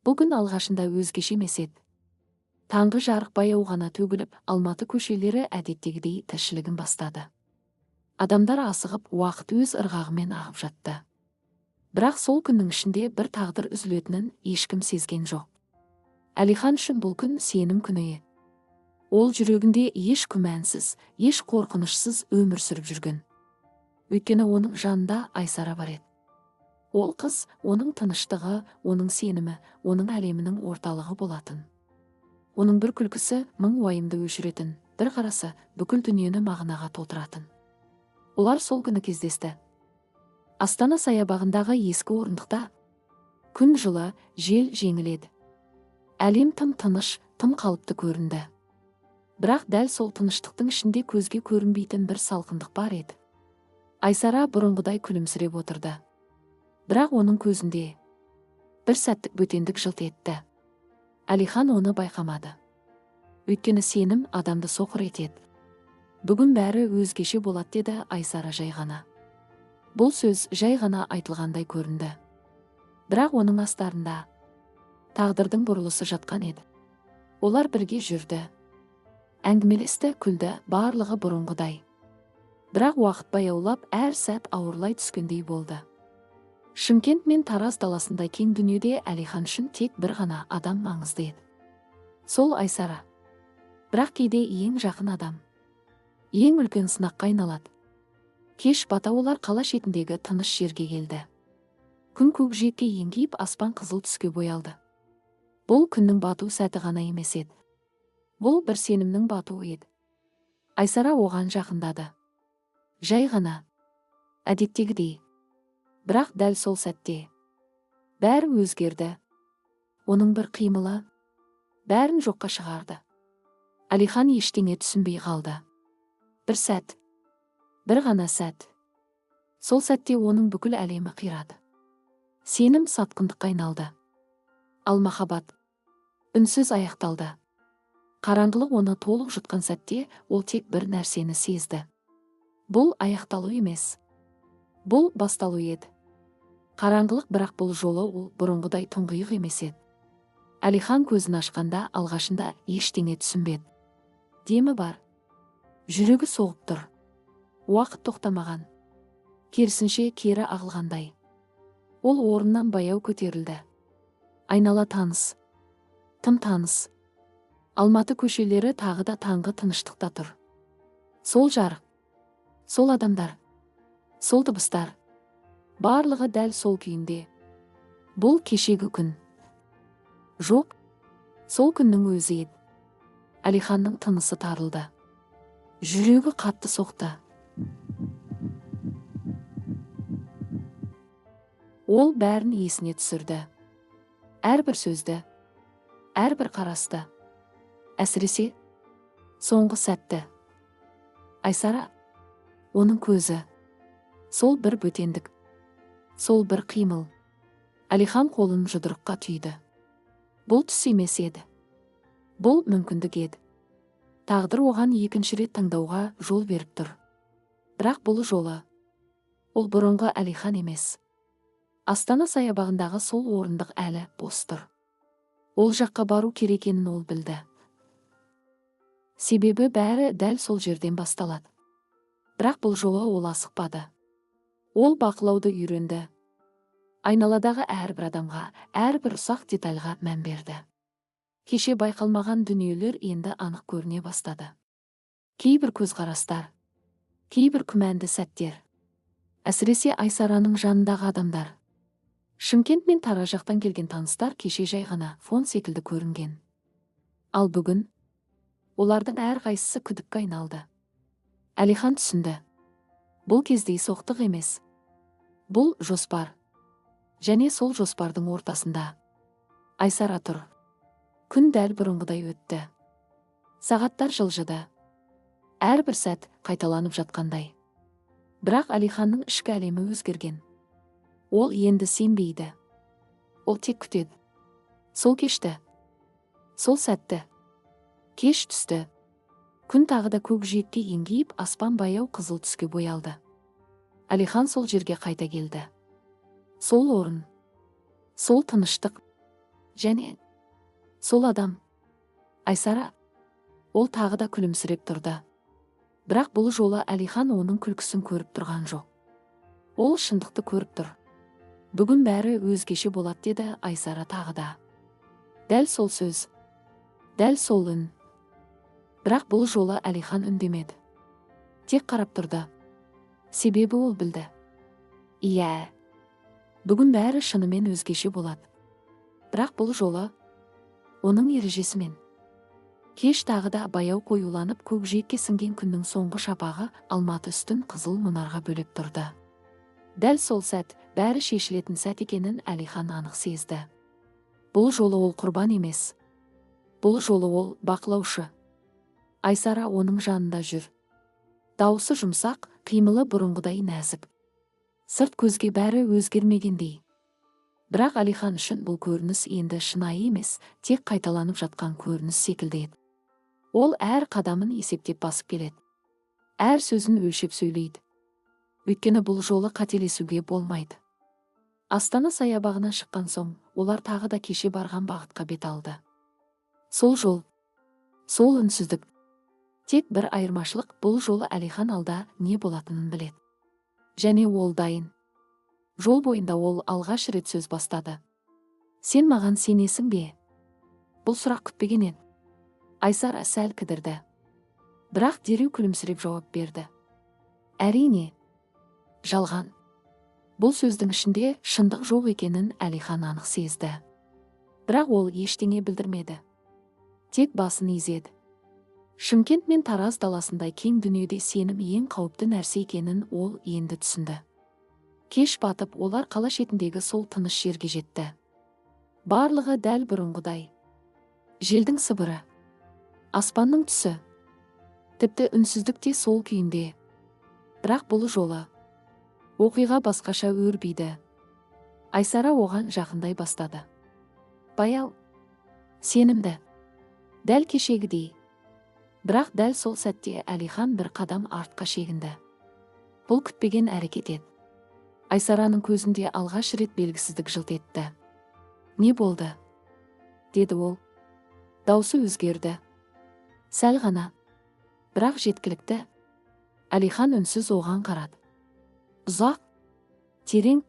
Бұл күн алғашында өзгеше емес еді. Таңғы жарық баяу ғана төгіліп, Алматы көшелері әдеттегідей тіршілігін бастады. Адамдар асығып, уақыт өз ырғағымен ағып жатты. Бірақ сол күннің ішінде бір тағдыр үзілетінін ешкім сезген жоқ. Әлихан үшін бұл күн сенім күні еді. Ол жүрегінде еш күмәнсіз, еш қорқынышсыз өмір сүріп жүрген. Өйткені оның жанында Айсара бар еді. Ол қыз оның тыныштығы, оның сенімі, оның әлемінің орталығы болатын. Оның бір күлкісі мың уайымды өшіретін, бір қарасы бүкіл дүниені мағынаға толтыратын. Олар сол күні кездесті. Астана саябағындағы ескі орындықта күн жылы, жел жеңіл еді. Әлем тым тыныш, тым қалыпты көрінді. Бірақ дәл сол тыныштықтың ішінде көзге көрінбейтін бір салқындық бар еді. Айсара бұрынғыдай күлімсіреп отырды. Бірақ оның көзінде бір сәттік бөтендік жылт етті. Әлихан оны байқамады. Өйткені сенім адамды соқыр етеді. Бүгін бәрі өзгеше болады, деді Айсара жай ғана. Бұл сөз жай ғана айтылғандай көрінді. Бірақ оның астарында тағдырдың бұрылысы жатқан еді. Олар бірге жүрді. Әңгімелесті, күлді, барлығы бұрынғыдай. Бірақ уақыт баяулап, әр сәт ауырлай түскендей болды. Шымкент мен Тараз даласындай кең дүниеде Әлихан үшін тек бір ғана адам маңызды еді. Сол Айсара. Бірақ кейде ең жақын адам ең үлкен сынаққа айналады. Кеш бата олар қала шетіндегі тыныш жерге келді. Күн көкжиекке еңкейіп, аспан қызыл түске боялды. Бұл күннің бату сәті ғана емес еді. Бұл бір сенімнің батуы еді. Айсара оған жақындады. Жай ғана. Әдеттегідей. Бірақ дәл сол сәтте бәрі өзгерді. Оның бір қимылы бәрін жоққа шығарды. Әлихан ештеңе түсінбей қалды. Бір сәт. Бір ғана сәт. Сол сәтте оның бүкіл әлемі қирады. Сенім сатқындыққа айналды. Ал махаббат үнсіз аяқталды. Қараңғылық оны толық жұтқан сәтте ол тек бір нәрсені сезді. Бұл аяқталу емес. Бұл басталу еді. Қараңғылық, бірақ бұл жолы ол бұрынғыдай тұңғиық емес еді. Әлихан көзін ашқанда алғашында ештеңе түсінбеді. Демі бар. Жүрегі соғып тұр. Уақыт тоқтамаған. Керісінше, кері ағылғандай. Ол орнынан баяу көтерілді. Айнала таныс. Тым таныс. Алматы көшелері тағы да таңғы тыныштықта тұр. Сол жарық. Сол адамдар. Сол дыбыстар. Барлығы дәл сол күйінде. Бұл кешегі күн. Жоқ, сол күннің өзі еді. Әлиханның тынысы тарылды. Жүрегі қатты соқты. Ол бәрін есіне түсірді. Әрбір сөзді, әрбір қарасты. Әсіресе, соңғы сәтті. Айсара, оның көзі. Сол бір бөтендік. Сол бір қимыл. Әлихан қолын жұдырыққа түйді. Бұл түс емес еді. Бұл мүмкіндік еді. Тағдыр оған екінші рет таңдауға жол беріп тұр. Бірақ бұл жолы ол бұрынғы Әлихан емес. Астана саябағындағы сол орындық әлі бос тұр. Ол жаққа бару керек екенін ол білді. Себебі бәрі дәл сол жерден басталады. Бірақ бұл жолы ол асықпады. Ол бақылауды үйренді. Айналадағы әрбір адамға, әрбір ұсақ детальға мән берді. Кеше байқалмаған дүниелер енді анық көріне бастады. Кейбір көзқарастар, кейбір күмәнді сәттер. Әсіресе Айсараның жанындағы адамдар. Шымкент мен Тараз жақтан келген таныстар кеше жай ғана фон секілді көрінген. Ал бүгін олардың әрқайсысы күдікке айналды. Әлихан түсінді. Бұл кездейсоқтық емес. Бұл жоспар. Және сол жоспардың ортасында Айсара тұр. Күн дәл бұрынғыдай өтті. Сағаттар жылжыды. Әрбір сәт қайталанып жатқандай. Бірақ Әлиханның ішкі әлемі өзгерген. Ол енді сенбейді. Ол тек күтеді. Сол кешті. Сол сәтті. Кеш түсті. Күн тағы да көкжиекке еңкейіп, аспан баяу қызыл түске боялды. Әлихан сол жерге қайта келді. Сол орын. Сол тыныштық. Және сол адам, Айсара. Ол тағы да күлімсіреп тұрды. Бірақ бұл жолы Әлихан оның күлкісін көріп тұрған жоқ. Ол шындықты көріп тұр. Бүгін бәрі өзгеше болады, деді Айсара тағы да. Дәл сол сөз. Дәл сол үн. Бірақ бұл жолы Әлихан үндемеді. Тек қарап тұрды. Себебі ол білді. Иә. Бүгін бәрі шынымен өзгеше болады. Бірақ бұл жолы оның ережесімен. Кеш тағы да баяу қоюланып, көкжиекке сіңген күннің соңғы шапағы Алматы үстін қызыл мұнарға бөлеп тұрды. Дәл сол сәт, бәрі шешілетін сәт екенін Әлихан анық сезді. Бұл жолы ол құрбан емес. Бұл жолы ол бақылаушы. Айсара оның жанында жүр. Даусы жұмсақ, қимылы бұрынғыдай нәзік. Сырт көзге бәрі өзгермегендей. Бірақ Әлихан үшін бұл көрініс енді шынайы емес, тек қайталанып жатқан көрініс секілді еді. Ол әр қадамын есептеп басып келеді. Әр сөзін өлшеп сөйлейді. Өйткені бұл жолы қателесуге болмайды. Астана саябағынан шыққан соң, олар тағы да кеше барған бағытқа бет алды. Сол жол, сол үнсіздік. Тек бір айырмашылық: бұл жолы Әлихан алда не болатынын біледі. Және ол дайын. Жол бойында ол алғаш рет сөз бастады. «Сен маған сенесің бе?» Бұл сұрақ күтпеген еді. Айсара сәл кідірді. Бірақ дереу күлімсіреп жауап берді. «Әрине». Жалған. Бұл сөздің ішінде шындық жоқ екенін Әлихан анық сезді. Бірақ ол ештеңе білдірмеді. Тек басын изеді. Шымкент мен Тараз даласындай кең дүниеде сенім ең қауіпті нәрсе екенін ол енді түсінді. Кеш батып, олар қала шетіндегі сол тыныш жерге жетті. Барлығы дәл бұрынғыдай. Желдің сыбыры. Аспанның түсі. Тіпті үнсіздік те сол күйінде. Бірақ бұл жолы оқиға басқаша өрбиді. Айсара оған жақындай бастады. Баяу. Сенімді. Дәл кешегідей. Бірақ дәл сол сәтте Әлихан бір қадам артқа шегінді. Бұл күтпеген әрекет еді. Айсараның көзінде алғаш рет белгісіздік жылт етті. «Не болды?» – деді ол. Даусы өзгерді. Сәл ғана. Бірақ жеткілікті. Әлихан үнсіз оған қарады. Ұзақ, терең,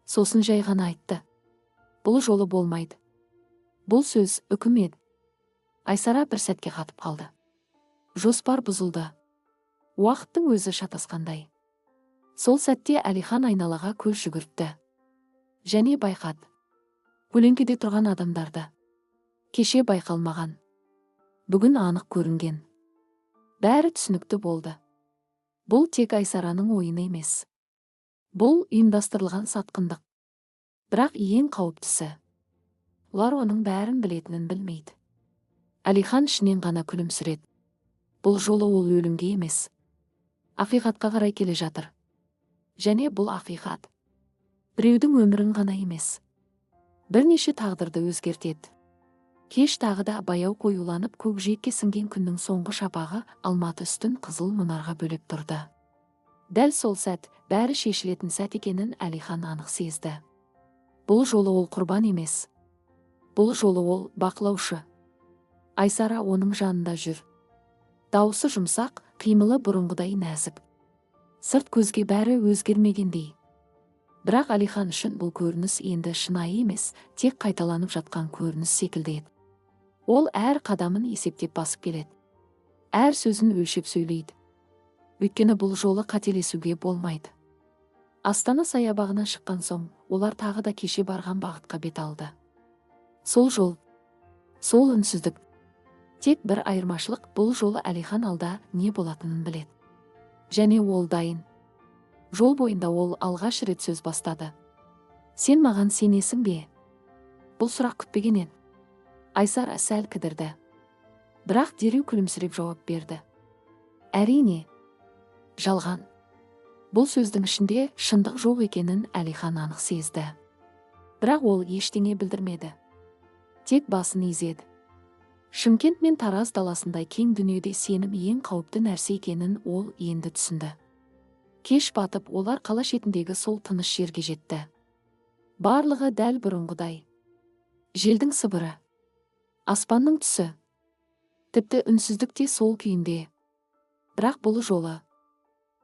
сосын жай ғана айтты. «Бұл жолы болмайды». Бұл сөз үкім еді. Айсара бір сәтке қатып қалды. Жоспар бұзылды. Уақыттың өзі шатасқандай. Сол сәтте Әлихан айналаға көз жүгіртті. Және байқады. Көлеңкеде тұрған адамдарды. Кеше байқалмаған. Бүгін анық көрінген. Бәрі түсінікті болды. Бұл тек Айсараның ойыны емес. Бұл ұйымдастырылған сатқындық. Бірақ ең қауіптісі: олар оның бәрін білетінін білмейді. Әлихан ішінен ғана күлімсіреді. Бұл жолы ол өлімге емес, ақиқатқа қарай келе жатыр. Және бұл ақиқат біреудің өмірін ғана емес, бірнеше тағдырды өзгертеді. Кеш тағы да баяу қоюланып, көкжиекке сіңген күннің соңғы шапағы Алматы үстін қызыл мұнарға бөлеп тұрды. Дәл сол сәт, бәрі шешілетін сәт екенін Әлихан анық сезді. Бұл жолы ол құрбан емес. Бұл жолы ол бақылаушы. Айсара оның жанында жүр. Даусы жұмсақ, қимылы бұрынғыдай нәзік. Сырт көзге бәрі өзгермегендей. Бірақ Әлихан үшін бұл көрініс енді шынайы емес, тек қайталанып жатқан көрініс секілді еді. Ол әр қадамын есептеп басып келеді. Әр сөзін өлшеп сөйлейді. Өйткені бұл жолы қателесуге болмайды. Астана саябағынан шыққан соң, олар тағы да кеше барған бағытқа бет алды. Сол жол, сол үнсіздік. Тек бір айырмашылық: бұл жолы Әлихан алда не болатынын біледі. Және ол дайын. Жол бойында ол алғаш рет сөз бастады. «Сен маған сенесің бе?» Бұл сұрақ күтпеген еді. Айсара сәл кідірді. Бірақ дереу күлімсіреп жауап берді. «Әрине». Жалған. Бұл сөздің ішінде шындық жоқ екенін Әлихан анық сезді. Бірақ ол ештеңе білдірмеді. Тек басын изеді. Шымкент мен Тараз даласындай кең дүниеде сенім ең қауіпті нәрсе екенін ол енді түсінді. Кеш батып, олар қала шетіндегі сол тыныш жерге жетті. Барлығы дәл бұрынғыдай. Желдің сыбыры, аспанның түсі, тіпті үнсіздік те сол күйінде. Бірақ бұл жолы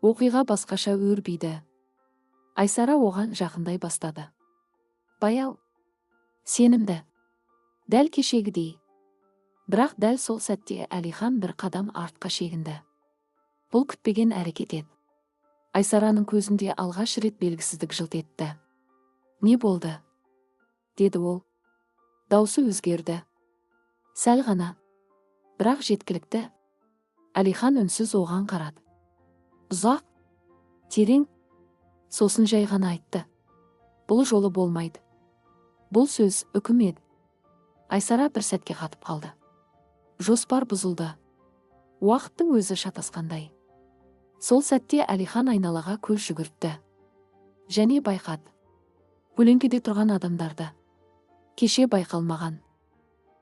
оқиға басқаша өрбиді. Айсара оған жақындай бастады. Баяу, сенімді, дәл кешегідей. Бірақ дәл сол сәтте Әлихан бір қадам артқа шегінді. Бұл күтпеген әрекет еді. Айсараның көзінде алғаш рет белгісіздік жылт етті. «Не болды?» – деді ол. Даусы өзгерді. Сәл ғана, бірақ жеткілікті. Әлихан үнсіз оған қарады. Ұзақ, терең, сосын жай ғана айтты: «Бұл жолы болмайды». Бұл сөз үкім еді. Айсара бір сәтке қатып қалды. Жоспар бұзылды. Уақыттың өзі шатасқандай. Сол сәтте Әлихан айналаға көз жүгіртті. Және байқады. Көлеңкеде тұрған адамдарды. Кеше байқалмаған,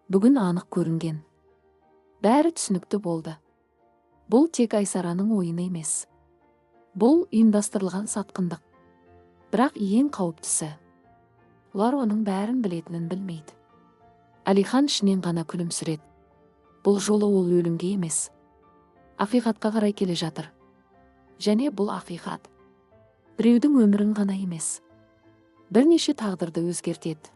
бүгін анық көрінген. Бәрі түсінікті болды. Бұл тек Айсараның ойыны емес. Бұл ұйымдастырылған сатқындық. Бірақ ең қауіптісі: олар оның бәрін білетінін білмейді. Әлихан ішінен ғана күлімсіреді. Бұл жолы ол өлімге емес, ақиқатқа қарай келе жатыр. Және бұл ақиқат біреудің өмірін ғана емес, бірнеше тағдырды өзгертеді.